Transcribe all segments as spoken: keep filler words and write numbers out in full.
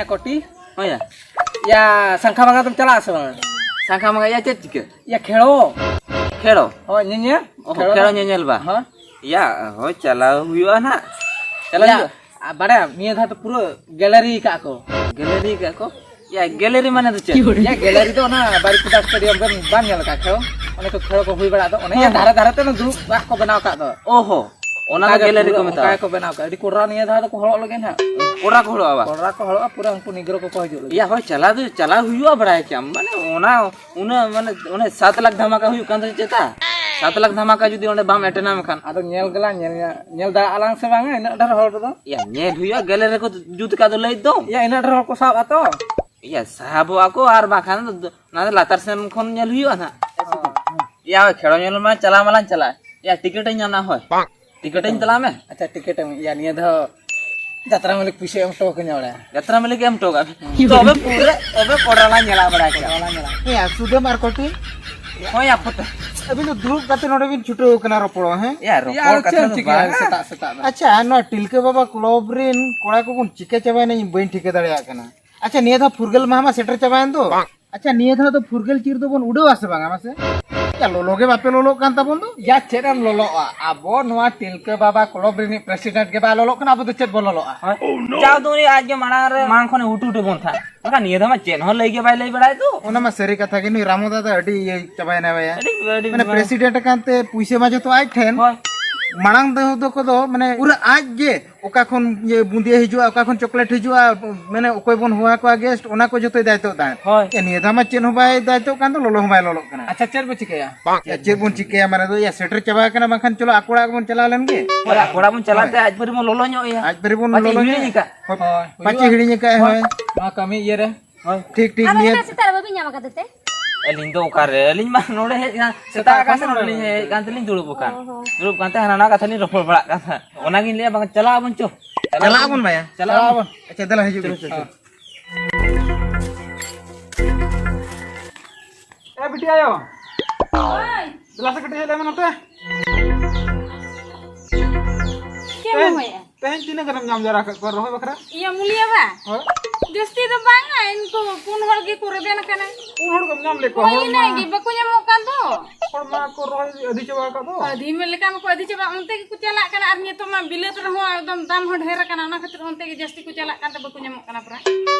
ᱠᱚᱴᱤ᱾ ᱦᱳᱭ ᱭᱟ᱾ ᱭᱟ, ᱥᱟᱝᱠᱷᱟ ᱵᱟᱝᱜᱟ ᱫᱚᱢ ᱪᱟᱞᱟᱜ ᱟᱥᱮ ᱵᱟᱝ? ᱥᱟᱝᱠᱷᱟ ᱵᱟᱝᱜᱟ, ᱭᱟ, ᱪᱮᱫ ᱪᱤᱠᱟᱹ? ᱭᱟ, ᱠᱷᱮᱲᱚ᱾ ᱠᱷᱮᱲᱚ? ᱦᱳᱭ, ᱧᱮᱧᱮᱞ᱾ ᱚ, ᱠᱷᱮᱲᱚ ᱠᱷᱮᱲᱚ ᱫᱚ? ᱧᱮᱧᱮᱞ ᱵᱟ? ᱦᱳᱭ᱾ ᱭᱟ, ᱦᱳᱭ, ᱪᱟᱞᱟᱣ ᱦᱩᱭᱩᱜᱼᱟ ᱱᱟᱦᱟᱜ᱾ ᱪᱟᱞᱟᱣ ᱭᱟ, ᱦᱩᱭᱩᱜᱼᱟ᱾ ᱟ, ᱵᱟᱲᱟᱭᱟᱢ, ᱱᱤᱭᱟᱹ ᱫᱷᱟᱣ ᱫᱚ ᱯᱩᱨᱟᱹ ᱜᱮᱞᱟᱨᱤ ᱠᱟᱜᱼᱟ ᱠᱚ᱾ ᱜᱮᱞᱟᱨᱤ ᱠᱟᱜᱼᱟ ᱠᱚ? ᱭᱟ, ᱜᱮᱞᱟᱨᱤ ᱢᱟᱱᱮ ᱫᱚ ᱪᱮᱫ? ᱭᱟ, ᱜᱮᱞᱟᱨᱤ ᱫᱚ ᱚᱱᱟ ᱵᱟᱨᱤᱯᱟᱫᱟ ᱥᱴᱮᱰᱤᱭᱟᱢ ᱵᱮᱱ ᱵᱟᱢ ᱧᱮᱞ ᱟᱠᱟᱫ ᱠᱷᱮᱲᱚ? ᱚᱱᱮ ᱠᱚ ᱠᱷᱮᱲᱚ ᱠᱚ ᱦᱩᱭ ᱵᱟᱲᱟᱜ ᱫᱚ, ᱚᱱᱮ ᱦᱮᱸ᱾ ᱫᱷᱟᱨᱮ ᱫᱷᱟᱨᱮ ᱛᱮ ᱚᱱᱟ ᱫᱩᱲᱩᱵ ᱟᱜ ᱠᱚ ᱵᱮᱱᱟᱣ ᱟᱠᱟᱫ ᱫᱚ᱾ ᱚ ᱦᱚ, ᱚᱱᱟ ᱫᱚ ᱚᱱᱠᱟ ᱜᱮ ᱜᱮᱞᱟᱨᱤ ᱠᱚ ᱯᱩᱨᱟᱹ, ᱚᱱᱠᱟ ᱢᱮᱛᱟᱜᱼᱟ᱾ ᱜᱮᱠᱚ ᱵᱮᱱᱟᱣ ᱠᱟᱜᱼᱟ᱾ ᱟᱹᱰᱤ ᱠᱚᱰᱨᱟ ᱱᱤᱭᱟᱹ ᱫᱷᱟᱣ ᱫᱚᱠᱚ ᱦᱚᱲᱚᱜ ᱞᱟᱹᱜᱤᱫ ᱦᱟᱸᱜ᱾ ᱠᱚᱰᱨᱟ ᱠᱚ ᱦᱚᱲᱚᱜᱼᱟ ᱵᱟ? ᱠᱚᱰᱨᱟ ᱠᱚ ᱦᱚᱲᱚᱜᱼᱟ, ᱯᱩᱨᱟᱹ ᱩᱱᱠᱩ ᱱᱤᱜᱽᱨᱚ ᱠᱚᱠᱚ ᱦᱤᱡᱩᱜ ᱞᱟᱹᱜᱤᱫ᱾ ᱭᱟ, ᱦᱳᱭ, ᱪᱟᱞᱟᱣ ᱫᱚ ᱪᱟᱞᱟᱣ ᱦᱩᱭᱩᱜᱼᱟ, ᱵᱟᱲᱟᱭ ᱠᱮᱭᱟᱢ᱾ ᱢᱟᱱᱮ, ᱚᱱᱟ, ᱩᱱᱟᱹᱜ, ᱢᱟᱱᱮ, ᱚᱱᱮ ᱥᱟᱛ ᱞᱟᱠᱷ ᱫᱷᱟᱢᱟᱠᱟ ᱦᱩᱭᱩᱜ ᱠᱟᱱ ᱫᱚ ᱪᱮᱛᱟ? ᱥᱟᱛ ᱞᱟᱠᱷ ᱫᱷᱟᱢᱟᱠᱟ ᱡᱩᱫᱤ ᱚᱸᱰᱮ ᱵᱟᱢ ᱮᱴᱮᱱᱟ ᱢᱮᱱᱠᱷᱟᱱ? ᱟᱫᱚ ᱧᱮᱞ ᱜᱮᱞᱟᱝ, ᱧᱮᱞ ᱧᱟ-, ᱧᱮᱞ ᱫᱟᱲᱮᱭᱟᱜᱼᱟ ᱞᱟᱝ ᱥᱮ ᱵᱟᱝᱟ ᱤᱱᱟᱹᱜ ᱰᱷᱮᱨ ᱦᱚᱲ ᱨᱮᱫᱚ? ᱭᱟ, ᱧᱮᱞ ᱦᱩᱭᱩᱜᱼᱟ, ᱜᱮᱞᱟᱨᱤ ᱨᱮᱠᱚ ᱡᱩᱛ ᱠᱟᱜ ᱫᱚ ᱞᱟᱹᱭ ᱫᱚ᱾ ᱭᱟ, ᱤᱱᱟᱹᱜ ᱰᱷᱮᱨ ᱦᱚᱲ ᱠᱚ ᱥᱟᱵ ᱟᱛᱚ᱾ ᱭᱟ, ᱥᱟᱦᱟᱵᱚᱜᱼᱟ ᱠᱚ, ᱟᱨ ᱵᱟᱠᱷᱟᱱ ᱫᱚ ᱚᱱᱟ ᱫᱚ ᱞᱟᱛᱟᱨ ᱥᱮᱱ ᱠᱷᱚᱱ ᱧᱮᱞ ᱦᱩᱭᱩᱜᱼᱟ ᱱᱟᱦᱟᱜ᱾ ᱭᱟ, ᱦᱳᱭ, ᱠᱷᱮᱲᱚ ᱧᱮᱞ ᱢᱟ ᱪᱟᱞᱟᱣ ᱢᱟᱞᱟᱝ ᱪᱟᱞᱟᱜ᱾ ᱭᱟ, ᱴᱤᱠᱤᱴ ᱤᱧ ᱧᱟᱢ ᱱᱟ, ᱦᱳᱭ᱾ ᱴᱤᱠᱤᱴ ᱤᱧ ᱛᱟᱞᱟᱝ ᱢᱮ᱾ ᱟᱪᱪᱷᱟ, ᱴᱤᱠᱤᱴ ᱮᱢ, ᱭᱟ, ᱱᱤᱭᱟᱹ ᱫᱷᱟᱣ ᱡᱟᱛᱨᱟ ᱢᱟᱹᱞᱤᱠ ᱯᱩᱭᱥᱟᱹ ᱮᱢ ᱦᱚᱴᱚ ᱠᱟᱹᱧᱟ ᱚᱲᱟᱜ᱾ ᱡᱟᱛᱨᱟ ᱢᱟᱹᱞᱤᱠ ᱮᱢ ᱦᱚᱴᱚ ᱠᱟᱜ ᱢᱮ᱾ ᱛᱚᱵᱮ ᱯᱩᱨᱟᱹ, ᱛᱚᱵᱮ ᱠᱚᱰᱨᱟ ᱞᱟᱝ ᱧᱮᱞᱟ ᱵᱟᱲᱟᱭ ᱠᱮᱫᱟ᱾ ᱠᱚᱰᱨᱟ ᱞᱟᱝ ᱧᱮᱞᱟ᱾ ᱦᱮᱸ, ᱭᱟ, ᱥᱩᱫᱟᱹᱢ ᱟᱨ ᱠᱚᱴᱤ᱾ ᱦᱳᱭ, ᱭᱟ, ᱯᱷᱚᱛᱮ᱾ ᱟᱹᱵᱤᱱ ᱫᱚ ᱫᱩᱲᱩᱵ ᱠᱟᱛᱮ ᱱᱚᱰᱮ ᱵᱤᱱ ᱪᱷᱩᱴᱟᱹᱣ ᱠᱟᱱᱟ ᱨᱚᱯᱚᱲ, ᱦᱮᱸ? ᱭᱟ, ᱨᱚᱯᱚᱲ ᱭᱟ, ᱟᱫᱚ ᱠᱟᱛᱷᱟ ᱪᱮᱫ ᱮᱢ ᱫᱚ ᱪᱤᱠᱟᱹᱭᱟ ᱵᱟᱝᱟ᱾ ᱥᱮᱛᱟᱜ ᱥᱮᱛᱟᱜ ᱫᱚ? ᱟᱪᱪᱷᱟ, ᱱᱚᱣᱟ ᱴᱤᱞᱠᱟᱹ ᱵᱟᱵᱟ ᱠᱞᱚᱵ ᱨᱮᱱ ᱠᱚᱲᱟ ᱠᱚᱵᱚᱱ ᱪᱤᱠᱟᱹ ᱪᱟᱵᱟᱭᱮᱱᱟ, ᱤᱧ ᱵᱟᱹᱧ ᱴᱷᱤᱠᱟᱹ ᱫᱟᱲᱮᱭᱟᱜ ᱠᱟᱱᱟ᱾ ᱟᱪᱪᱷᱟ, ᱱᱤᱭᱟᱹ ᱫᱷᱟᱣ ᱯᱷᱩᱨᱜᱟᱹᱞ ᱢᱟᱦᱟ ᱢᱟ ᱥᱮᱴᱮᱨ ᱪᱟᱵᱟᱭᱮᱱ ᱫᱚ᱾ ᱟᱪᱪᱷᱟ, ᱱᱤᱭᱟᱹ ᱫᱷᱟᱣ ᱫᱚ ᱯᱷᱩᱨᱜᱟᱹᱞ ᱪᱤᱨ ᱫᱚᱵᱚᱱ ᱩᱰᱟᱹᱣᱟ ᱥᱮ ᱵᱟᱝᱟ ᱢᱟᱥᱮ? ᱭᱟ, ᱞᱚᱞᱚ ᱜᱮ ᱵᱟᱯᱮ ᱞᱚᱞᱚᱜ ᱠᱟᱱ ᱛᱟᱵᱚᱱ ᱫᱚ᱾ ᱭᱟ, ᱪᱮᱫ ᱮᱢ ᱞᱚᱞᱚᱜᱼᱟ? ᱟᱵᱚ ᱱᱚᱣᱟ ᱴᱤᱞᱠᱟᱹ ᱵᱟᱵᱟ ᱠᱞᱚᱵ ᱨᱤᱱᱤᱡ ᱯᱨᱮᱥᱤᱰᱮᱱᱴ ᱜᱮ ᱵᱟᱭ ᱞᱚᱞᱚᱜ ᱠᱟᱱᱟ, ᱟᱵᱚ ᱫᱚ ᱪᱮᱫ ᱵᱚᱱ ᱞᱚᱞᱚᱜᱼᱟ? ᱦᱳᱭ᱾ ᱡᱟᱣ ᱫᱚ ᱩᱱᱤ ᱟᱡ ᱜᱮ ᱢᱟᱲᱟᱝ ᱨᱮ ᱢᱟᱲᱟᱝ ᱠᱷᱚᱱᱮ ᱩᱴᱩ ᱩᱴᱩ ᱵᱚᱱ ᱛᱟᱦᱮᱸᱫ᱾ ᱵᱟᱠᱷᱟᱱ ᱱᱤᱭᱟᱹ ᱫᱷᱟᱣ ᱢᱟ ᱪᱮᱫ ᱦᱚᱸ ᱞᱟᱹᱭ ᱜᱮ ᱵᱟᱭ ᱞᱟᱹᱭ ᱵᱟᱲᱟᱭ ᱫᱚ᱾ ᱚᱱᱟ ᱢᱟ ᱥᱟᱹᱨᱤ ᱠᱟᱛᱷᱟ ᱜᱮ, ᱱᱩᱭ ᱨᱟᱢᱩ ᱫᱟᱫᱟ ᱟᱹᱰᱤ ᱤᱭᱟᱹ ᱪᱟᱵᱟᱭᱮᱱᱟ ᱵᱟᱭᱟ᱾ ᱟᱹᱰᱤ, ᱟᱹᱰᱤ ᱢᱟᱱᱮ ᱵᱟᱭ ᱯᱨᱮᱥᱤᱰᱮᱱᱴ ᱟᱠᱟᱱᱛᱮ ᱯᱩᱭᱥᱟᱹ ᱢᱟ ᱡᱚᱛᱚ ᱟᱡ ᱴᱷᱮᱱ᱾ ᱦᱳᱭ᱾ ᱢᱟᱲᱟᱝ ᱫᱚ ᱠᱚᱫᱚ ᱢᱟᱱᱮ ᱯᱩᱨᱟᱹ ᱟᱡ ᱜᱮ ᱚᱠᱟ ᱠᱷᱚᱱ ᱤᱭᱟᱹ ᱵᱩᱸᱫᱤᱭᱟᱹ ᱦᱤᱡᱩᱜᱼᱟ, ᱚᱠᱟ ᱠᱷᱚᱱ ᱪᱚᱠᱞᱮᱴ ᱦᱤᱡᱩᱜᱼᱟ, ᱢᱟᱱᱮ ᱚᱠᱚᱭ ᱵᱚᱱ ᱦᱚᱦᱚ ᱟᱠᱚᱣᱟ ᱜᱮᱥᱴ, ᱚᱱᱟ ᱠᱚ ᱡᱚᱛᱚᱭ ᱫᱟᱭᱤᱛᱛᱚ ᱛᱟᱦᱮᱸᱫ᱾ ᱦᱳᱭ᱾ ᱮ, ᱱᱤᱭᱟᱹ ᱫᱷᱟᱣ ᱢᱟ ᱪᱮᱫ ᱦᱚᱸ ᱵᱟᱭ ᱫᱟᱭᱤᱛᱛᱚ ᱠᱟᱱ ᱫᱚ, ᱞᱚᱞᱚ ᱦᱚᱸ ᱵᱟᱭ ᱞᱚᱞᱚᱜ ᱠᱟᱱᱟ᱾ ᱟᱪᱪᱷᱟ, ᱪᱮᱫ ᱵᱚ ᱪᱤᱠᱟᱹᱭᱟ? ᱭᱟ, ᱪᱮᱫ ᱵᱚᱱ ᱪᱤᱠᱟᱹᱭᱟ? ᱢᱟᱱᱮ ᱫᱚ, ᱭᱟ, ᱥᱮᱴᱮᱨ ᱪᱟᱵᱟ ᱟᱠᱟᱱᱟ, ᱵᱟᱝᱠᱷᱟᱱ ᱪᱚᱞᱚ ᱟᱠᱚ ᱚᱲᱟᱜ ᱜᱮᱵᱚᱱ ᱪᱟᱞᱟᱣ ᱞᱮᱱ ᱜᱮ᱾ ᱦᱳᱭ, ᱟᱠᱚ ᱚᱲᱟᱜ ᱵᱚᱱ ᱪᱟᱞᱟᱜ ᱦᱳᱭ᱾ ᱛᱮ ᱟᱡ ᱯᱟᱹᱨᱤ ᱵᱚᱱ ᱞᱚᱞᱚ ᱯᱟᱪᱮ ᱧᱚᱜ ᱦᱤᱲᱤᱧ ᱮᱭᱟ᱾ ᱟᱠᱟᱫ᱾ ᱦᱳᱭ, ᱯᱟᱪᱮ ᱦᱩᱭᱩᱜᱼᱟ᱾ ᱦᱤᱲᱤᱧ ᱟᱠᱟᱫ, ᱦᱳᱭ᱾ ᱦᱳᱭ᱾ ᱱᱚᱣᱟ ᱠᱟᱹᱢᱤ ᱤᱭᱟᱹ ᱨᱮ᱾ ᱦᱳᱭ᱾ ᱴᱷᱤᱠ, ᱴᱷᱤᱠ, ᱟᱨ ᱱᱤᱭᱟᱹ ᱚᱱᱟ ᱥᱮᱛᱟᱜ ᱨᱮ ᱵᱟᱹᱵᱤᱱ ᱧᱟᱢ ᱟᱠᱟᱫᱟ ᱛᱮ? ᱟᱹᱞᱤᱧ ᱫᱚ ᱚᱠᱟᱨᱮ? ᱟᱹᱞᱤᱧ ᱢᱟ ᱱᱚᱰᱮ ᱦᱮᱡ ᱠᱟᱱ, ᱥᱮᱛᱟᱜ ᱥᱮᱛᱟᱜ ᱟᱠᱟᱱ ᱠᱷᱚᱱ ᱥᱮ ᱱᱚᱰᱮ ᱱᱚᱰᱮ ᱞᱤᱧ ᱦᱮᱡ ᱠᱟᱱ ᱛᱮᱞᱤᱧ ᱫᱩᱲᱩᱵ ᱟᱠᱟᱱ᱾ ᱦᱳᱭ, ᱦᱳᱭ᱾ ᱫᱩᱲᱩᱵ ᱠᱟᱱ ᱛᱮ ᱦᱟᱱᱟ ᱱᱟᱣᱟ ᱠᱟᱛᱷᱟ ᱞᱤᱧ ᱨᱚᱯᱚᱲ ᱵᱟᱲᱟᱜ ᱠᱟᱱ ᱛᱟᱦᱮᱸᱫ᱾ ᱚᱱᱟᱜᱤᱧ ᱞᱟᱹᱭᱟ, ᱵᱟᱝ ᱪᱟᱞᱟᱜ ᱟᱵᱚᱱ ᱪᱚ᱾ ᱪᱟᱞᱟᱜ ᱟᱵᱚᱱ ᱵᱟᱭᱟ᱾ ᱪᱟᱞᱟᱜ ᱟᱵᱚᱱ᱾ ᱟᱪᱪᱷᱟ, ᱫᱮᱞᱟ ᱦᱤᱡᱩᱜ ᱵᱤᱱ᱾ ᱦᱳᱭ᱾ ᱮ ᱵᱤᱴᱤ ᱟᱭᱳ᱾ ᱦᱳᱭ᱾ ᱫᱮᱞᱟ ᱥᱮ ᱠᱟᱹᱴᱤᱡ ᱦᱮᱡ ᱞᱮ ᱢᱮ ᱱᱚᱛᱮ᱾ ᱪᱮᱫ ᱮᱢ ᱛᱮᱦᱮᱧ, ᱨᱚᱦᱚᱭᱮᱜᱼᱟ? ᱛᱮᱦᱮᱧ ᱛᱤᱱᱟᱹᱜ ᱜᱟᱱᱮᱢ ᱧᱟᱢ ᱡᱟᱣᱨᱟ ᱟᱠᱟᱫ ᱠᱚᱣᱟ ᱨᱚᱦᱚᱭ ᱵᱟᱠᱷᱨᱟ? ᱤᱭᱟᱹ, ᱢᱩᱞᱤᱭᱟᱹ ᱵᱟ? ᱦᱳᱭ᱾ ᱡᱟᱹᱥᱛᱤ ᱫᱚ ᱵᱟᱝᱟ, ᱤᱱᱠᱩ ᱯᱩᱱ ᱦᱚᱲ ᱜᱮᱠᱚ ᱨᱮᱵᱮᱱ ᱟᱠᱟᱱᱟ᱾ ᱯᱩᱱ ᱦᱚᱲ ᱜᱮᱢ ᱧᱟᱢ ᱞᱮᱫ ᱠᱚᱣᱟ? ᱦᱳᱭ, ᱦᱚᱲ ᱤᱱᱟᱹ ᱢᱟ, ᱜᱮ, ᱵᱟᱠᱚ ᱧᱟᱢᱚᱜ ᱠᱟᱱ ᱫᱚ᱾ ᱦᱚᱲ ᱢᱟ ᱠᱚ ᱨᱚᱦᱚᱭ ᱟᱹᱫᱷᱤ ᱪᱟᱵᱟ ᱟᱠᱟᱫ ᱫᱚ᱾ ᱟᱹᱫᱷᱤ ᱢᱮᱱ ᱞᱮᱠᱟ ᱢᱟᱠᱚ ᱟᱹᱫᱷᱤ ᱪᱟᱵᱟ, ᱚᱱᱛᱮ ᱜᱮᱠᱚ ᱪᱟᱞᱟᱜ ᱠᱟᱱᱟ᱾ ᱟᱨ ᱱᱤᱛᱚᱜ ᱢᱟ ᱵᱤᱞᱟᱹᱛ ᱨᱮᱦᱚᱸ ᱮᱠᱫᱚᱢ ᱫᱟᱢ ᱦᱚᱸ ᱰᱷᱮᱨ ᱟᱠᱟᱱᱟ, ᱚᱱᱟ ᱠᱷᱟᱹᱛᱤᱨ ᱚᱱᱛᱮ ᱜᱮ ᱡᱟᱹᱥᱛᱤ ᱠᱚ ᱪᱟᱞᱟᱜ ᱠᱟᱱᱛᱮ ᱵᱟᱠᱚ ᱧᱟᱢᱚᱜ ᱠᱟᱱᱟ ᱯᱨᱟᱭ᱾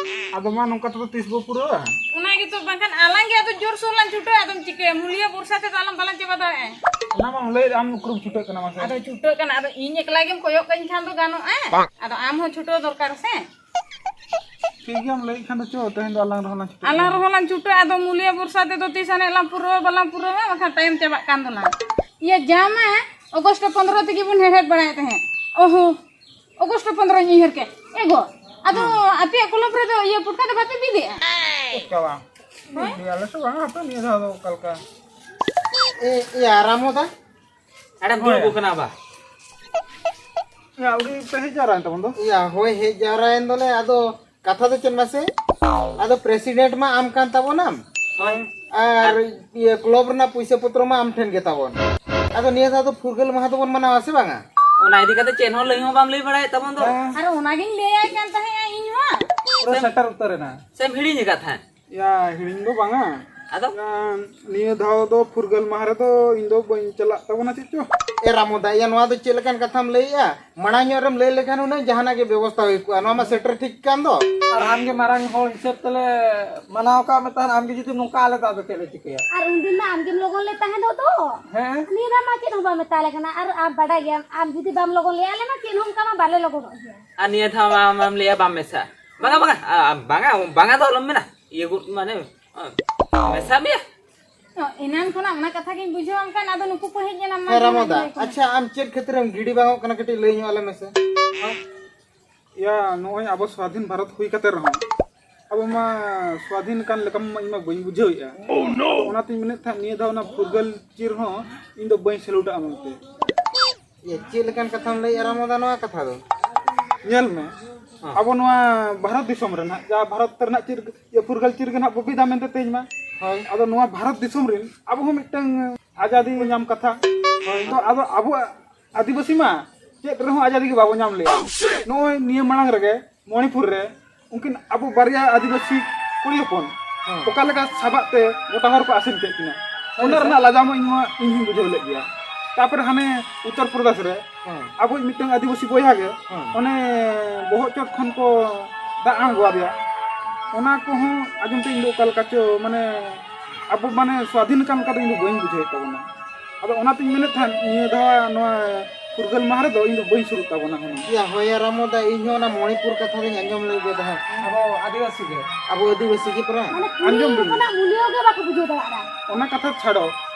ᱟᱫᱚ ᱢᱟ ᱱᱚᱝᱠᱟ ᱛᱮᱫᱚ ᱛᱤᱥ ᱵᱚ ᱯᱩᱨᱟᱹᱣᱟ? ᱚᱱᱟ ᱜᱮᱛᱚ, ᱵᱟᱝᱠᱷᱟᱱ ᱟᱞᱟᱝ ᱜᱮ ᱟᱫᱚ ᱡᱳᱨᱥᱳᱨ ᱞᱟᱝ ᱪᱷᱩᱴᱟᱹᱜᱼᱟ, ᱟᱫᱚᱢ ᱪᱤᱠᱟᱹᱭᱟ? ᱢᱩᱞᱤᱭᱟᱹ ᱵᱚᱨᱥᱟ ᱛᱮᱫᱚ ᱟᱞᱟᱝ ᱵᱟᱞᱟᱝ ᱪᱟᱵᱟ ᱫᱟᱲᱮᱭᱟᱜᱼᱟ᱾ ᱚᱱᱟ ᱢᱟᱢ ᱞᱟᱹᱭᱮᱫ, ᱟᱢ ᱩᱠᱩᱨᱮᱢ ᱪᱷᱩᱴᱟᱹᱜ ᱠᱟᱱᱟ ᱢᱟᱥᱮ? ᱟᱫᱚ ᱪᱷᱩᱴᱟᱹᱜ ᱠᱟᱱᱟ, ᱟᱫᱚ ᱤᱧ ᱮᱠᱞᱟ ᱜᱮᱢ ᱠᱚᱭᱚᱜ ᱠᱟᱹᱧ ᱠᱷᱟᱱ ᱫᱚ ᱜᱟᱱᱚᱜᱼᱟ? ᱟᱫᱚ ᱟᱢ ᱦᱚᱸ ᱪᱷᱩᱴᱟᱹᱣ ᱫᱚᱨᱠᱟᱨ ᱥᱮ᱾ ᱴᱷᱤᱠ ᱜᱮᱭᱟᱢ ᱞᱟᱹᱭᱮᱫ ᱠᱷᱟᱱ ᱫᱚ, ᱪᱚ, ᱛᱮᱦᱮᱧ ᱫᱚ ᱟᱞᱟᱝ ᱨᱮᱦᱚᱸ ᱞᱟᱝ ᱪᱷᱩᱴᱟᱹᱜ ᱟᱞᱟᱝ ᱠᱟᱱᱟ᱾ ᱨᱮᱦᱚᱸ ᱞᱟᱝ ᱪᱷᱩᱴᱟᱹᱜᱼᱟ, ᱟᱫᱚ ᱢᱩᱞᱤᱭᱟᱹ ᱵᱚᱨᱥᱟ ᱛᱮᱫᱚ ᱛᱤᱥ ᱟᱱᱮᱡ ᱞᱟᱝ ᱯᱩᱨᱟᱹᱣᱟ, ᱵᱟᱞᱟᱝ ᱯᱩᱨᱟᱹᱣᱟ, ᱵᱟᱠᱷᱟᱱ ᱛᱟᱭᱚᱢ ᱪᱟᱵᱟᱜ ᱠᱟᱱ ᱫᱚᱞᱟᱝ᱾ ᱤᱭᱟᱹ ᱡᱟᱢᱟ ᱚᱜᱚᱥᱴ ᱯᱚᱱᱫᱽᱨᱚ ᱛᱮᱜᱮ ᱵᱚᱱ ᱦᱮᱲᱦᱮᱫ ᱵᱟᱲᱟᱭᱮᱫ ᱛᱟᱦᱮᱸᱫ᱾ ᱚᱦᱚ, ᱚᱜᱚᱥᱴ ᱯᱚᱱᱫᱽᱨᱚᱧ ᱩᱭᱦᱟᱹᱨ ᱠᱮᱫ᱾ ᱮ ᱜᱚ, ᱟᱫᱚ ᱦᱮᱸ᱾ ᱟᱯᱮᱭᱟᱜ ᱠᱞᱚᱵ ᱨᱮᱫᱚ ᱤᱭᱟᱹ ᱯᱩᱴᱠᱟ ᱫᱚ ᱵᱟᱯᱮ ᱵᱤᱞᱤᱜᱼᱟ? ᱯᱩᱴᱠᱟ ᱵᱟᱝ? ᱦᱮᱸ? ᱵᱤᱞᱤ ᱟᱞᱮ ᱥᱮᱫ ᱵᱟᱝ, ᱦᱟᱯᱮ ᱱᱤᱭᱟᱹ ᱫᱷᱟᱣ ᱫᱚ ᱚᱠᱟ ᱞᱮᱠᱟ? ᱮ, ᱮᱭᱟ, ᱨᱟᱢᱚᱫᱟ? ᱟᱲᱮᱢ ᱦᱳᱭ᱾ ᱫᱩᱲᱩᱵ ᱠᱟᱱᱟ ᱵᱟ? ᱭᱟ, ᱩᱰᱤ ᱯᱮ ᱦᱮᱡ ᱡᱟᱣᱨᱟᱭᱮᱱ ᱛᱟᱵᱚᱱ ᱫᱚ? ᱭᱟ, ᱦᱳᱭ, ᱦᱮᱡ ᱡᱟᱣᱨᱟᱭᱮᱱ ᱫᱚᱞᱮ, ᱟᱫᱚ ᱠᱟᱛᱷᱟ ᱫᱚ ᱪᱮᱫ ᱢᱟᱥᱮ? ᱟᱫᱚ ᱯᱨᱮᱥᱤᱰᱮᱱᱴ ᱢᱟ ᱟᱢ ᱠᱟᱱ ᱛᱟᱵᱚᱱᱟᱢ᱾ ᱦᱳᱭ᱾ ᱟᱨ ᱤᱭᱟᱹ ᱠᱞᱚᱵ ᱨᱮᱱᱟᱜ ᱯᱩᱭᱥᱟᱹ ᱯᱚᱛᱨᱚ ᱢᱟ ᱟᱢ ᱴᱷᱮᱱ ᱜᱮ ᱛᱟᱵᱚᱱ᱾ ᱟᱫᱚ ᱱᱤᱭᱟᱹ ᱫᱷᱟᱣ ᱫᱚ ᱯᱷᱩᱨᱜᱟᱹᱞ ᱢᱟᱦᱟ ᱫᱚᱵᱚᱱ ᱢᱟᱱᱟᱣᱟ ᱥᱮ ᱵᱟᱝᱟ? ᱚᱱᱟ ᱤᱫᱤ ᱠᱟᱛᱮ ᱪᱮᱫ ᱦᱚᱸ ᱞᱟᱹᱭ ᱦᱚᱸ ᱵᱟᱢ ᱞᱟᱹᱭ ᱵᱟᱲᱟᱭᱮᱫ ᱛᱟᱵᱚᱱ ᱫᱚ᱾ ᱦᱮᱸ᱾ ᱟᱨ ᱚᱱᱟᱜᱤᱧ ᱞᱟᱹᱭᱟᱭ ᱠᱟᱱ ᱛᱟᱦᱮᱸᱜᱼᱟ ᱤᱧ ᱦᱚᱸ᱾ ᱯᱩᱨᱟᱹ ᱥᱮᱴᱮᱨ ᱩᱛᱟᱹᱨ ᱮᱱᱟ᱾ ᱥᱮᱢ ᱦᱤᱲᱤᱧ ᱟᱠᱟᱫ ᱛᱟᱦᱮᱸᱫ? ᱭᱟ, ᱦᱤᱲᱤᱧ ᱫᱚ ᱵᱟᱝᱟ᱾ ᱟᱫᱚ? ᱭᱟ, ᱱᱤᱭᱟᱹ ᱫᱷᱟᱣ ᱫᱚ ᱯᱷᱩᱨᱜᱟᱹᱞ ᱢᱟᱦᱟ ᱨᱮᱫᱚ ᱤᱧ ᱫᱚ ᱵᱟᱹᱧ ᱪᱟᱞᱟᱜ ᱛᱟᱵᱚᱱᱟ ᱪᱮᱫ ᱪᱚ᱾ ᱮ ᱨᱟᱢᱚᱫᱟ, ᱭᱟ, ᱱᱚᱣᱟ ᱫᱚ ᱪᱮᱫ ᱞᱮᱠᱟᱱ ᱠᱟᱛᱷᱟᱢ ᱞᱟᱹᱭᱮᱜᱼᱟ? ᱢᱟᱲᱟᱝ ᱧᱚᱜ ᱨᱮᱢ ᱞᱟᱹᱭ ᱞᱮᱠᱷᱟᱱ ᱦᱩᱱᱟᱹᱝ ᱡᱟᱦᱟᱱᱟᱜ ᱜᱮ ᱵᱮᱵᱚᱥᱛᱷᱟ ᱦᱩᱭ ᱠᱚᱜᱼᱟ᱾ ᱱᱚᱣᱟ ᱢᱟ ᱥᱮᱴᱮᱨ ᱴᱷᱤᱠ ᱠᱟᱱ ᱫᱚ᱾ ᱟᱨ ᱟᱢᱜᱮ ᱢᱟᱨᱟᱝ ᱦᱚᱲ ᱦᱤᱥᱟᱹᱵ ᱛᱮᱞᱮ ᱢᱟᱱᱟᱣ ᱠᱟᱜ ᱢᱮ ᱛᱟᱦᱮᱱ, ᱟᱢᱜᱮ ᱡᱩᱫᱤ ᱱᱚᱝᱠᱟ ᱟᱞᱮ ᱫᱚ ᱟᱫᱚ ᱪᱮᱫ ᱞᱮ ᱪᱤᱠᱟᱹᱭᱟ? ᱟᱨ ᱩᱱᱫᱤᱱ ᱢᱟ ᱟᱢᱜᱮᱢ ᱞᱚᱜᱚᱱ ᱞᱮ ᱛᱟᱦᱮᱸ ᱫᱚ᱾ ᱦᱮᱸ? ᱱᱤᱭᱟᱹ ᱫᱷᱟᱣ ᱢᱟ ᱪᱮᱫ ᱦᱚᱸ ᱵᱟᱢ ᱢᱮᱛᱟ ᱞᱮ ᱠᱟᱱᱟ᱾ ᱟᱨ ᱟᱢ ᱵᱟᱰᱟᱭ ᱜᱮᱭᱟᱢ, ᱟᱢ ᱡᱩᱫᱤ ᱵᱟᱢ ᱞᱚᱜᱚᱱ ᱞᱮᱭᱟ, ᱟᱞᱮ ᱢᱟ ᱪᱮᱫ ᱦᱚᱸ ᱚᱱᱠᱟ ᱢᱟ ᱵᱟᱞᱮ ᱞᱚᱜᱚᱱᱚᱜ ᱜᱮᱭᱟ᱾ ᱟᱨ ᱱᱤᱭᱟᱹ ᱫᱷᱟᱣ ᱢᱟ ᱟᱢᱮᱢ ᱞᱟᱹᱭᱟ ᱵᱟᱢ ᱢᱮᱥᱟ᱾ ᱵᱟᱝᱟ, ᱵᱟᱝᱟ, ᱟ, ᱵᱟᱝᱟ, ᱵᱟᱝᱟ ᱫᱚ ᱟᱞᱚᱢ ᱢᱮᱱᱟ᱾ ᱤᱭᱟᱹ ᱜᱩᱴ ᱢᱟᱱᱮ, ᱟ, ᱢᱮᱥᱟ ᱢᱮᱭᱟ᱾ ᱚ, ᱮᱱᱟᱱ ᱠᱷᱚᱱᱟᱜ ᱚᱱᱟ ᱠᱟᱛᱷᱟ ᱜᱤᱧ ᱵᱩᱡᱷᱟᱹᱣᱟᱢ ᱠᱟᱱ, ᱟᱫᱚ ᱱᱩᱠᱩ ᱠᱚ ᱦᱮᱡ ᱮᱱᱟ, ᱢᱟ ᱦᱮᱸ, ᱡᱟᱦᱟᱱᱟᱜ ᱨᱟᱢᱚᱫᱟ, ᱞᱟᱹᱭ ᱠᱚᱢᱮ᱾ ᱟᱪᱪᱷᱟ, ᱟᱢ ᱪᱮᱫ ᱠᱷᱟᱹᱛᱤᱨᱮᱢ ᱜᱤᱰᱤ ᱵᱟᱝᱚᱜ ᱠᱟᱱᱟ? ᱠᱟᱹᱴᱤᱡ ᱞᱟᱹᱭ ᱧᱚᱜ ᱟᱞᱮ ᱢᱮᱥᱮ᱾ ᱭᱟ, ᱱᱚᱜᱼᱚᱭ ᱟᱵᱚ ᱥᱣᱟᱫᱷᱤᱱ ᱵᱷᱟᱨᱚᱛ ᱦᱩᱭ ᱠᱟᱛᱮ ᱨᱮᱦᱚᱸ ᱟᱵᱚ ᱢᱟ ᱥᱣᱟᱫᱷᱤᱱ ᱠᱟᱱ ᱞᱮᱠᱟ ᱢᱟ ᱤᱧ ᱢᱟ ᱵᱟᱹᱧ ᱵᱩᱡᱷᱟᱹᱣᱮᱫᱼᱟ᱾ ᱟᱫᱚ ᱚᱱᱟᱛᱤᱧ ᱢᱮᱱᱮᱫ ᱛᱟᱦᱮᱸᱫ, ᱱᱤᱭᱟᱹ ᱫᱷᱟᱣ ᱚᱱᱟ ᱯᱷᱩᱨᱜᱟᱹᱞ ᱪᱤᱨ ᱦᱚᱸ ᱤᱧ ᱫᱚ ᱵᱟᱹᱧ ᱥᱮᱞᱩᱴᱟᱜᱼᱟ ᱢᱮᱱᱛᱮ᱾ ᱭᱟ, ᱪᱮᱫ ᱞᱮᱠᱟᱱ ᱠᱟᱛᱷᱟᱢ ᱞᱟᱹᱭᱮᱫᱼᱟ ᱨᱟᱢᱚᱫᱟ ᱱᱚᱣᱟ ᱠᱟᱛᱷᱟ ᱫᱚ? ᱧᱮᱞ ᱢᱮ, ᱦᱮᱸ᱾ ᱟᱵᱚ ᱱᱚᱣᱟ ᱵᱷᱟᱨᱚᱛ ᱫᱤᱥᱚᱢ ᱨᱮ ᱱᱟᱦᱟᱜ, ᱡᱟ ᱵᱷᱟᱨᱚᱛ ᱨᱮᱱᱟᱜ ᱪᱤᱨ, ᱤᱭᱟᱹ, ᱯᱷᱩᱨᱜᱟᱹᱞ ᱪᱤᱨ ᱜᱮ ᱱᱟᱦᱟᱜ ᱵᱚ ᱵᱤᱫᱟ ᱢᱮᱱᱛᱮ ᱛᱮᱦᱮᱧ ᱢᱟ᱾ ᱦᱳᱭ᱾ ᱟᱫᱚ ᱱᱚᱣᱟ ᱵᱷᱟᱨᱚᱛ ᱫᱤᱥᱚᱢ ᱨᱮᱱ ᱟᱵᱚ ᱦᱚᱸ ᱢᱤᱫᱴᱟᱝ ᱟᱡᱟᱫᱤ ᱧᱟᱢ ᱠᱟᱛᱷᱟ᱾ ᱦᱳᱭ᱾ ᱛᱚ ᱟᱫᱚ ᱟᱵᱚᱣᱟᱜ ᱟᱹᱫᱤᱵᱟᱹᱥᱤ ᱢᱟ ᱪᱮᱫ ᱨᱮᱦᱚᱸ ᱟᱡᱟᱫᱤ ᱜᱮ ᱵᱟᱵᱚ ᱧᱟᱢ ᱞᱮᱜᱼᱟ᱾ ᱱᱚᱜᱼᱚᱭ ᱱᱤᱭᱟᱹ ᱢᱟᱲᱟᱝ ᱨᱮᱜᱮ ᱢᱚᱬᱤᱯᱩᱨ ᱨᱮ ᱩᱱᱠᱤᱱ ᱟᱵᱚ ᱵᱟᱨᱭᱟ ᱟᱹᱫᱤᱵᱟᱹᱥᱤ ᱠᱩᱲᱤ ᱦᱚᱯᱚᱱ ᱦᱮᱸ᱾ ᱚᱠᱟ ᱞᱮᱠᱟ ᱥᱟᱵᱟᱜ ᱛᱮ ᱜᱚᱴᱟ ᱦᱚᱲ ᱠᱚ ᱟᱥᱮᱱ ᱠᱮᱫ ᱠᱤᱱᱟ, ᱦᱮᱸ, ᱚᱱᱟ ᱦᱮᱸ᱾ ᱨᱮᱱᱟᱜ ᱞᱟᱡᱟᱣ ᱢᱟ ᱤᱧ ᱦᱚᱸ, ᱤᱧ ᱦᱚᱸᱧ ᱵᱩᱡᱷᱟᱹᱣ ᱞᱮᱫ ᱜᱮᱭᱟ᱾ ᱛᱟᱨᱯᱚᱨᱮ ᱦᱟᱱᱮ ᱩᱛᱛᱚᱨ ᱯᱨᱚᱫᱮᱥ ᱨᱮ ᱦᱮᱸ᱾ ᱟᱵᱚᱭᱤᱡ ᱢᱤᱫᱴᱟᱝ ᱟᱹᱫᱤᱵᱟᱹᱥᱤ ᱵᱚᱭᱦᱟ ᱜᱮ ᱦᱮᱸ᱾ ᱚᱱᱮ ᱵᱚᱦᱚᱜ ᱪᱚᱴ ᱠᱷᱚᱱ ᱠᱚ ᱫᱟᱜ ᱟᱬᱜᱚ ᱟᱫᱮᱭᱟ, ᱚᱱᱟ ᱠᱚᱦᱚᱸ ᱟᱸᱡᱚᱢ ᱛᱮ ᱤᱧ ᱫᱚ ᱚᱠᱟ ᱞᱮᱠᱟ ᱪᱚ, ᱢᱟᱱᱮ, ᱟᱵᱚ ᱢᱟᱱᱮ ᱥᱣᱟᱫᱷᱤᱱ ᱠᱟᱱ ᱞᱮᱠᱟ ᱫᱚ ᱤᱧ ᱫᱚ ᱵᱟᱹᱧ ᱵᱩᱡᱷᱟᱹᱣᱮᱫ ᱛᱟᱵᱚᱱᱟ᱾ ᱟᱫᱚ ᱚᱱᱟᱛᱤᱧ ᱢᱮᱱᱮᱫ ᱛᱟᱦᱮᱸᱫ, ᱱᱤᱭᱟᱹ ᱫᱷᱟᱣ ᱱᱚᱣᱟ ᱯᱷᱩᱨᱜᱟᱹᱞ ᱢᱟᱦᱟ ᱨᱮᱫᱚ ᱤᱧ ᱫᱚ ᱵᱟᱹᱧ ᱥᱩᱨᱩᱜ ᱛᱟᱵᱚᱱᱟ ᱦᱩᱱᱟᱹᱝ᱾ ᱭᱟ, ᱦᱳᱭ ᱭᱟ, ᱨᱟᱢᱚ ᱫᱟ, ᱤᱧ ᱦᱚᱸ ᱚᱱᱟ ᱢᱚᱬᱤᱯᱩᱨ ᱠᱟᱛᱷᱟ ᱫᱚᱧ ᱟᱸᱡᱚᱢ ᱞᱮᱫ ᱜᱮ ᱛᱟᱦᱮᱸᱫ᱾ ᱟᱵᱚ ᱟᱹᱫᱤᱵᱟᱹᱥᱤ ᱜᱮ᱾ ᱟᱵᱚ ᱟᱹᱫᱤᱵᱟᱹᱥᱤ ᱜᱮ ᱯᱟᱨᱟ᱾ ᱢᱟᱱᱮ ᱠᱩᱲᱤ ᱟᱸᱡᱚᱢ ᱵᱤᱱ᱾ ᱦᱚᱯᱚᱱᱟᱜ ᱢᱩᱞᱭᱚ ᱜᱮ ᱵᱟᱠᱚ ᱵᱩᱡᱷᱟᱹᱣ ᱫᱟᱲᱮᱭᱟᱜ ᱠᱟᱱᱟ᱾ ᱚᱱᱟ ᱠᱟᱛᱷᱟ ᱪᱷᱟᱲᱚ,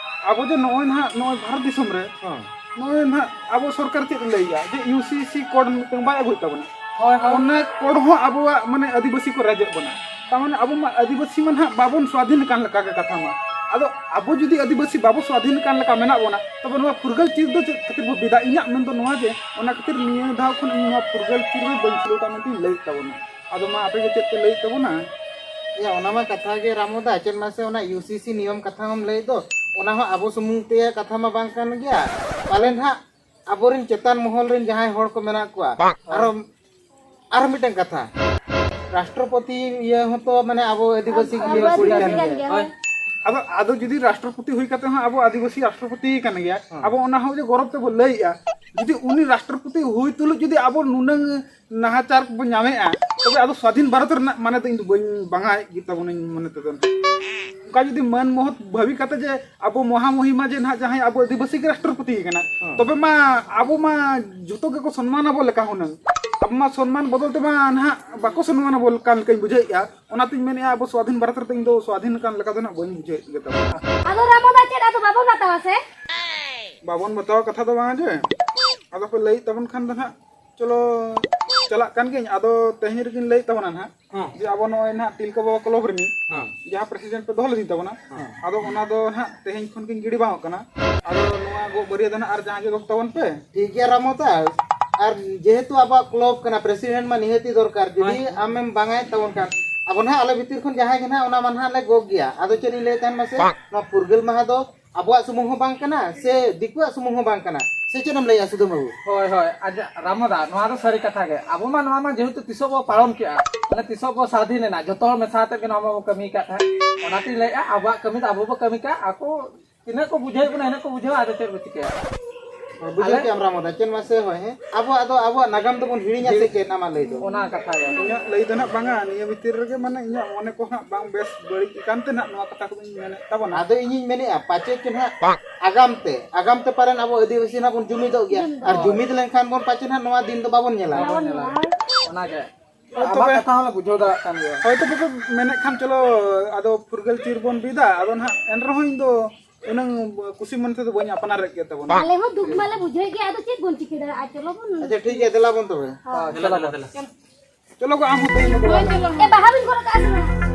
ᱟᱵᱚ ᱡᱮ ᱱᱚᱜᱼᱚᱭ ᱱᱟᱦᱟᱜ ᱱᱚᱜᱼᱚᱭ ᱵᱷᱟᱨᱚᱛ ᱫᱤᱥᱚᱢ ᱨᱮ ᱦᱮᱸ᱾ ᱱᱚᱜᱼᱚᱭ ᱱᱟᱦᱟᱜ ᱟᱵᱚ ᱥᱚᱨᱠᱟᱨ ᱪᱮᱫ ᱮ ᱞᱟᱹᱭᱮᱜᱼᱟ ᱡᱮ ᱤᱭᱩ ᱥᱤ ᱥᱤ ᱠᱳᱰ ᱢᱤᱫᱴᱟᱝ ᱵᱟᱭ ᱟᱹᱜᱩᱭᱮᱫ ᱛᱟᱵᱚᱱᱟ᱾ ᱦᱳᱭ, ᱦᱳᱭ᱾ ᱚᱱᱟ ᱠᱳᱰ ᱦᱚᱸ ᱟᱵᱚᱣᱟᱜ ᱢᱟᱱᱮ ᱟᱹᱫᱤᱵᱟᱹᱥᱤ ᱠᱚ ᱨᱟᱡᱮᱫ ᱵᱚᱱᱟ᱾ ᱛᱟᱨ ᱢᱟᱱᱮ ᱟᱵᱚ ᱢᱟ ᱟᱹᱫᱤᱵᱟᱹᱥᱤ ᱢᱟ ᱱᱟᱦᱟᱜ ᱵᱟᱵᱚᱱ ᱥᱣᱟᱫᱷᱤᱱ ᱟᱠᱟᱱ ᱞᱮᱠᱟ ᱜᱮ ᱠᱟᱛᱷᱟ ᱢᱟ᱾ ᱟᱫᱚ ᱟᱵᱚ ᱡᱩᱫᱤ ᱟᱹᱫᱤᱵᱟᱹᱥᱤ ᱵᱟᱵᱚ ᱥᱣᱟᱫᱷᱤᱱ ᱟᱠᱟᱱ ᱞᱮᱠᱟ ᱢᱮᱱᱟᱜ ᱵᱚᱱᱟ, ᱛᱚᱵᱮ ᱱᱚᱣᱟ ᱯᱷᱩᱨᱜᱟᱹᱞ ᱪᱤᱨ ᱫᱚ ᱪᱮᱫ ᱠᱷᱟᱹᱛᱤᱨ ᱵᱚ ᱵᱤᱫᱟ? ᱤᱧᱟᱹᱜ ᱢᱮᱱ ᱫᱚ ᱱᱚᱣᱟ ᱡᱮ ᱚᱱᱟ ᱠᱷᱟᱹᱛᱤᱨ ᱱᱤᱭᱟᱹ ᱫᱷᱟᱣ ᱠᱷᱚᱱ ᱤᱧ ᱱᱚᱣᱟ ᱯᱷᱩᱨᱜᱟᱹᱞ ᱪᱤᱨ ᱫᱚ ᱵᱟᱹᱧ ᱥᱩᱨᱩᱜᱼᱟ ᱢᱮᱱᱛᱮᱧ ᱞᱟᱹᱭᱮᱫ ᱛᱟᱵᱚᱱᱟ᱾ ᱟᱫᱚ ᱢᱟ ᱟᱯᱮ ᱜᱮ ᱪᱮᱫ ᱯᱮ ᱞᱟᱹᱭᱮᱫ ᱛᱟᱵᱚᱱᱟ? ᱭᱟ, ᱚᱱᱟ ᱢᱟ ᱠᱟᱛᱷᱟ ᱜᱮ ᱨᱟᱢᱚᱫᱟ, ᱪᱮᱫ ᱢᱟᱥᱮ ᱚᱱᱟ ᱤᱭᱩ ᱥᱤ ᱥᱤ ᱱᱤᱭᱚᱢ ᱠᱟᱛᱷᱟ ᱦᱚᱸᱢ ᱞᱟᱹᱭ ᱫᱚ, ᱚᱱᱟ ᱦᱚᱸ ᱟᱵᱚ ᱥᱩᱢᱩᱝ ᱛᱮᱭᱟᱜ ᱠᱟᱛᱷᱟ ᱢᱟ ᱵᱟᱝ ᱠᱟᱱ ᱜᱮᱭᱟ᱾ ᱯᱟᱞᱮᱱ ᱦᱟᱸᱜ ᱟᱵᱚᱨᱮᱱ ᱪᱮᱛᱟᱱ ᱢᱚᱦᱚᱞ ᱨᱮᱱ ᱡᱟᱦᱟᱸᱭ ᱦᱚᱲ ᱠᱚ ᱢᱮᱱᱟᱜ ᱠᱚᱣᱟ, ᱟᱨᱚ, ᱟᱨᱚ ᱢᱤᱫᱴᱟᱝ ᱠᱟᱛᱷᱟ, ᱨᱟᱥᱴᱨᱚᱯᱚᱛᱤ ᱤᱭᱟᱹ ᱦᱚᱸᱛᱚ ᱢᱟᱱᱮ ᱟᱵᱚ ᱟᱹᱫᱤᱵᱟᱹᱥᱤ ᱟᱵᱚ ᱜᱮ ᱠᱩᱲᱤ ᱟᱹᱫᱤᱵᱟᱹᱥᱤ ᱠᱟᱱ ᱠᱟᱱ ᱜᱮᱭᱟ᱾ ᱜᱮᱭᱟ᱾ ᱦᱳᱭ᱾ ᱟᱫᱚ, ᱟᱫᱚ ᱡᱩᱫᱤ ᱨᱟᱥᱴᱨᱚᱯᱚᱛᱤ ᱦᱩᱭ ᱠᱟᱛᱮ ᱦᱚᱸ ᱟᱵᱚ ᱟᱹᱫᱤᱵᱟᱹᱥᱤ ᱨᱟᱥᱴᱨᱚᱯᱚᱛᱤ ᱠᱟᱱ ᱜᱮᱭᱟ, ᱦᱮᱸ᱾ ᱟᱵᱚ ᱚᱱᱟ ᱦᱚᱸ ᱡᱮ ᱜᱚᱨᱚᱵ ᱛᱮᱵᱚ ᱞᱟᱹᱭᱮᱜᱼᱟ, ᱡᱩᱫᱤ ᱩᱱᱤ ᱨᱟᱥᱴᱨᱚᱯᱚᱛᱤ ᱦᱩᱭ ᱛᱩᱞᱩᱡ ᱡᱩᱫᱤ ᱟᱵᱚ ᱱᱩᱱᱟᱹᱝ ᱱᱟᱦᱟᱪᱟᱨ ᱵᱚ ᱧᱟᱢᱮᱜᱼᱟ, ᱛᱚᱵᱮ ᱟᱫᱚ ᱥᱣᱟᱫᱷᱤᱱ ᱵᱷᱟᱨᱚᱛ ᱨᱮᱱᱟᱜ ᱢᱟᱱᱮ ᱫᱚ ᱤᱧ ᱫᱚ ᱵᱟᱹᱧ ᱵᱟᱝᱟᱭᱮᱫ ᱜᱮ ᱛᱟᱵᱚᱱᱟᱹᱧ ᱢᱚᱱᱮ ᱛᱮᱫᱚ᱾ ᱚᱱᱠᱟ ᱡᱩᱫᱤ ᱢᱟᱹᱱ ᱢᱚᱦᱚᱛ ᱵᱷᱟᱹᱵᱤ ᱠᱟᱛᱮ ᱡᱮ ᱟᱵᱚ ᱢᱚᱦᱟ ᱢᱚᱦᱤᱢᱟ ᱡᱮ ᱱᱟᱦᱟᱜ ᱡᱟᱦᱟᱸᱭ ᱟᱵᱚ ᱟᱹᱫᱤᱵᱟᱹᱥᱤ ᱜᱮ ᱨᱟᱥᱴᱨᱚᱯᱚᱛᱤ ᱠᱟᱱᱟ, ᱦᱮᱸ᱾ ᱛᱚᱵᱮ ᱢᱟ ᱟᱵᱚ ᱢᱟ ᱡᱷᱚᱛᱚ ᱜᱮᱠᱚ ᱥᱚᱱᱢᱟᱱ ᱟᱵᱚ ᱞᱮᱠᱟ ᱦᱩᱱᱟᱹᱝ᱾ ᱟᱵᱚ ᱢᱟ ᱥᱚᱱᱢᱟᱱ ᱵᱚᱫᱚᱞ ᱛᱮᱢᱟ ᱱᱟᱦᱟᱜ ᱵᱟᱠᱚ ᱥᱚᱱᱢᱟᱱ ᱟᱵᱚ ᱞᱮᱠᱟ ᱞᱮᱠᱟᱧ ᱵᱩᱡᱷᱟᱹᱣᱮᱫᱼᱟ᱾ ᱚᱱᱟᱛᱤᱧ ᱢᱮᱱᱮᱫᱼᱟ, ᱟᱵᱚ ᱥᱣᱟᱫᱷᱤᱱ ᱵᱷᱟᱨᱚᱛ ᱨᱮᱫᱚ ᱤᱧ ᱫᱚ ᱥᱣᱟᱫᱷᱤᱱ ᱟᱠᱟᱱ ᱞᱮᱠᱟ ᱫᱚ ᱱᱟᱦᱟᱜ ᱵᱟᱹᱧ ᱵᱩᱡᱷᱟᱹᱣᱮᱫ ᱜᱮ ᱛᱟᱵᱚᱱᱟ᱾ ᱟᱫᱚ ᱨᱟᱢᱚᱫᱟ ᱪᱮᱫ ᱟᱫᱚ ᱵᱟᱵᱚᱱ ᱵᱟᱛᱟᱣᱟ ᱥᱮ? ᱵᱟᱵᱚᱱ ᱵᱟᱛᱟᱣᱟ ᱠᱟᱛᱷᱟ ᱫᱚ ᱵᱟᱝ ᱡᱮ, ᱟᱫᱚ ᱯᱮ ᱞᱟᱹᱭᱮᱫ ᱛᱟᱵᱚᱱ ᱠᱷᱟᱱ ᱫᱚ ᱱᱟᱦᱟᱜ ᱪᱚᱞᱚ, ᱪᱟᱞᱟᱜ ᱠᱟᱱ ᱜᱤᱭᱟᱹᱧ᱾ ᱟᱫᱚ ᱛᱮᱦᱮᱧ ᱨᱮᱜᱤᱧ ᱞᱟᱹᱭᱮᱫ ᱛᱟᱵᱚᱱᱟ ᱱᱟᱦᱟᱜ, ᱦᱮᱸ᱾ ᱡᱮ ᱟᱵᱚ ᱱᱚᱜᱼᱚᱭ ᱱᱟᱦᱟᱜ ᱛᱤᱞᱠᱟᱹ ᱵᱟᱵᱟ ᱠᱞᱚᱵ ᱨᱤᱱᱤᱡ ᱦᱮᱸ᱾ ᱡᱟᱦᱟᱸ ᱯᱨᱮᱥᱤᱰᱮᱱᱴ ᱯᱮ ᱫᱚᱦᱚ ᱞᱮᱫᱤᱧ ᱛᱟᱵᱚᱱᱟ, ᱦᱮᱸ᱾ ᱟᱫᱚ ᱚᱱᱟ ᱫᱚ ᱱᱟᱦᱟᱜ ᱛᱮᱦᱮᱧ ᱠᱷᱚᱱ ᱜᱤᱧ ᱜᱤᱰᱤ ᱵᱟᱝᱚᱜ ᱠᱟᱱᱟ᱾ ᱟᱫᱚ ᱱᱚᱣᱟ ᱜᱚᱜ ᱵᱟᱹᱨᱭᱟᱹ ᱫᱚ ᱱᱟᱦᱟᱜ ᱟᱨ ᱡᱟᱦᱟᱸ ᱜᱮ ᱜᱚᱜ ᱛᱟᱵᱚᱱ ᱯᱮ᱾ ᱴᱷᱤᱠ ᱜᱮᱭᱟ ᱨᱟᱢᱚᱛᱟ, ᱟᱨ ᱡᱮᱦᱮᱛᱩ ᱟᱵᱚᱣᱟᱜ ᱠᱞᱚᱵ ᱠᱟᱱᱟ, ᱯᱨᱮᱥᱤᱰᱮᱱᱴ ᱢᱟ ᱱᱤᱦᱟᱹᱛᱤ ᱫᱚᱨᱠᱟᱨ᱾ ᱡᱩᱫᱤ ᱦᱳᱭ᱾ ᱟᱢᱮᱢ ᱵᱟᱝᱟᱭ ᱛᱟᱵᱚᱱ ᱠᱷᱟᱱ, ᱟᱵᱚ ᱱᱟᱦᱟᱜ ᱟᱞᱮ ᱵᱷᱤᱛᱤᱨ ᱠᱷᱚᱱ ᱡᱟᱦᱟᱸᱭ ᱜᱮ ᱱᱟᱦᱟᱜ ᱚᱱᱟ ᱢᱟ ᱱᱟᱦᱟᱜ ᱞᱮ ᱜᱚᱜ ᱜᱮᱭᱟ᱾ ᱟᱫᱚ ᱪᱮᱫ ᱤᱧ ᱞᱟᱹᱭᱮᱫ ᱛᱟᱦᱮᱱ ᱢᱟᱥᱮ, ᱵᱟᱝ᱾ ᱱᱚᱣᱟ ᱯᱷᱩᱨᱜᱟᱹᱞ ᱢᱟᱦᱟ ᱫᱚ ᱟᱵᱚᱣᱟᱜ ᱥᱩᱢᱩᱝ ᱦᱚᱸ ᱵᱟᱝ ᱠᱟᱱᱟ, ᱥᱮ ᱫᱤᱠᱩᱣᱟᱜ ᱥᱩᱢᱩᱝ ᱦᱚᱸ ᱵᱟᱝ ᱠᱟᱱᱟ, ᱥᱮ ᱪᱮᱫ ᱮᱢ ᱞᱟᱹᱭᱟ ᱥᱩᱫᱟᱹᱢ ᱵᱟᱹᱵᱩ? ᱦᱳᱭ, ᱦᱳᱭ, ᱟᱡ ᱨᱟᱢᱚᱫᱟ, ᱱᱚᱣᱟ ᱫᱚ ᱥᱟᱹᱨᱤ ᱠᱟᱛᱷᱟ ᱜᱮ᱾ ᱟᱵᱚ ᱢᱟ ᱱᱚᱣᱟ ᱢᱟ ᱡᱮᱦᱮᱛᱩ ᱛᱤᱥᱚᱜ ᱵᱚ ᱯᱟᱞᱚᱱ ᱠᱮᱜᱼᱟ, ᱢᱟᱱᱮ ᱛᱤᱥᱚᱜ ᱵᱚ ᱥᱟᱹᱫᱷᱤᱱ ᱮᱱᱟ, ᱡᱚᱛᱚ ᱦᱚᱲ ᱢᱮᱥᱟ ᱟᱛᱮᱫ ᱜᱮ ᱱᱚᱣᱟ ᱢᱟᱵᱚ ᱠᱟᱹᱢᱤ ᱠᱟᱫ ᱛᱟᱦᱮᱸᱫ᱾ ᱚᱱᱟᱛᱤᱧ ᱞᱟᱹᱭᱮᱫᱼᱟ, ᱟᱵᱚᱣᱟᱜ ᱠᱟᱹᱢᱤ ᱫᱚ ᱟᱵᱚ ᱵᱚ ᱠᱟᱹᱢᱤ ᱠᱟᱜᱼᱟ, ᱟᱠᱚ ᱛᱤᱱᱟᱹᱜ ᱠᱚ ᱵᱩᱡᱷᱟᱹᱣᱮᱫ ᱵᱚᱱᱟ, ᱤᱱᱟᱹᱜ ᱠᱚ ᱵᱩᱡᱷᱟᱹᱣᱟ, ᱟᱫᱚ ᱪᱮᱫ ᱵᱚ ᱪᱤᱠᱟᱹᱭᱟ? ᱵᱩᱡᱷᱟᱹᱣ ᱟᱞᱮ ᱠᱮᱜ ᱟᱢ ᱨᱟᱢᱚᱫᱟ, ᱪᱮᱫ ᱢᱟᱥᱮ ᱦᱳᱭ, ᱦᱮᱸ? ᱟᱵᱚᱣᱟᱜ ᱫᱚ ᱟᱵᱚᱣᱟᱜ ᱱᱟᱜᱟᱢ ᱫᱚᱵᱚᱱ ᱦᱤᱲᱤᱧᱟ ᱥᱮ ᱪᱮᱫ? ᱟᱢᱟᱜ ᱞᱟᱹᱭ ᱫᱚ? ᱚᱱᱟ ᱠᱟᱛᱷᱟ ᱜᱮ᱾ ᱤᱧᱟᱹᱜ ᱞᱟᱹᱭ ᱫᱚ ᱱᱟᱜ ᱵᱟᱝᱟ, ᱱᱤᱭᱟᱹ ᱵᱷᱤᱛᱤᱨ ᱨᱮᱜᱮ ᱢᱟᱱᱮ ᱤᱧᱟᱹᱜ ᱢᱚᱱᱮ ᱠᱚ ᱦᱟᱸᱜ ᱵᱟᱝ ᱵᱮᱥ ᱵᱟᱹᱲᱤᱡ ᱟᱠᱟᱱ ᱛᱮ ᱱᱟᱜ ᱱᱚᱣᱟ ᱠᱟᱛᱷᱟ ᱠᱚᱫᱚᱧ ᱢᱮᱱᱮᱫ ᱛᱟᱵᱚᱱᱟ᱾ ᱟᱫᱚ ᱤᱧᱤᱧ ᱢᱮᱱᱮᱫᱼᱟ, ᱯᱟᱪᱮᱫ ᱪᱚ ᱱᱟᱜ ᱟᱜᱟᱢ ᱛᱮ, ᱟᱜᱟᱢ ᱛᱮ ᱯᱟᱞᱮᱱ ᱟᱵᱚ ᱟᱹᱫᱤᱵᱟᱹᱥᱤ ᱱᱟᱜ ᱵᱚᱱ ᱡᱩᱢᱤᱫᱚᱜ ᱜᱮᱭᱟ᱾ ᱟᱨ ᱡᱩᱢᱤᱫ ᱞᱮᱱᱠᱷᱟᱱ ᱵᱚᱱ ᱯᱟᱪᱮᱫ ᱱᱟᱜ ᱱᱚᱣᱟ ᱫᱤᱱ ᱫᱚ ᱵᱟᱵᱚᱱ ᱧᱮᱞᱟ᱾ ᱵᱟᱵᱚᱱ ᱧᱮᱞᱟ᱾ ᱚᱱᱟᱜᱮ᱾ ᱦᱳᱭ ᱟᱢᱟᱜ ᱛᱚᱵᱮ᱾ ᱠᱟᱛᱷᱟ ᱦᱚᱸᱞᱮ ᱵᱩᱡᱷᱟᱹᱣ ᱫᱟᱲᱮᱭᱟᱜ ᱠᱟᱱ ᱜᱮᱭᱟ᱾ ᱦᱳᱭ ᱛᱚᱵᱮ ᱯᱮ ᱢᱮᱱᱮᱫ ᱠᱷᱟᱱ ᱪᱚᱞᱚ ᱟᱫᱚ ᱯᱷᱩᱨᱜᱟᱹᱞ ᱪᱤᱨ ᱵᱚᱱ ᱵᱤᱫᱟ, ᱟᱫᱚ ᱱᱟᱦᱟᱜ ᱮᱱ ᱨᱮᱦᱚᱸ ᱤᱧ ᱫᱚ ᱩᱱᱟᱹᱝ ᱠᱩᱥᱤ ᱢᱚᱱᱮ ᱛᱮᱫᱚ ᱵᱟᱹᱧ ᱟᱯᱱᱟᱨᱮᱫ ᱜᱮ ᱛᱟᱵᱚᱱᱟ᱾ ᱟᱞᱮ ᱦᱚᱸ ᱫᱩᱠ ᱢᱟᱞᱮ ᱵᱩᱡᱷᱟᱹᱣᱮᱫ ᱜᱮᱭᱟ, ᱟᱫᱚ ᱪᱮᱫ ᱵᱚᱱ ᱪᱤᱠᱟᱹ ᱫᱟᱲᱮᱭᱟᱜᱼᱟ? ᱪᱚᱞᱚ ᱵᱚᱱ᱾ ᱟᱪᱪᱷᱟ, ᱴᱷᱤᱠ ᱜᱮᱭᱟ, ᱫᱮᱞᱟ ᱵᱚᱱ ᱛᱚᱵᱮ᱾ ᱦᱳᱭ, ᱪᱚᱞᱚ ᱵᱚᱱ᱾ ᱪᱚᱞᱚ ᱜᱚ, ᱟᱢ ᱦᱚᱸ ᱛᱮᱦᱮᱧ ᱫᱚ᱾ ᱦᱳᱭ, ᱪᱚᱞᱚ᱾ ᱮ, ᱵᱟᱦᱟ ᱵᱤᱱ ᱜᱚᱨᱚ ᱠᱟᱜᱼᱟ ᱥᱮ ᱵᱟᱝ?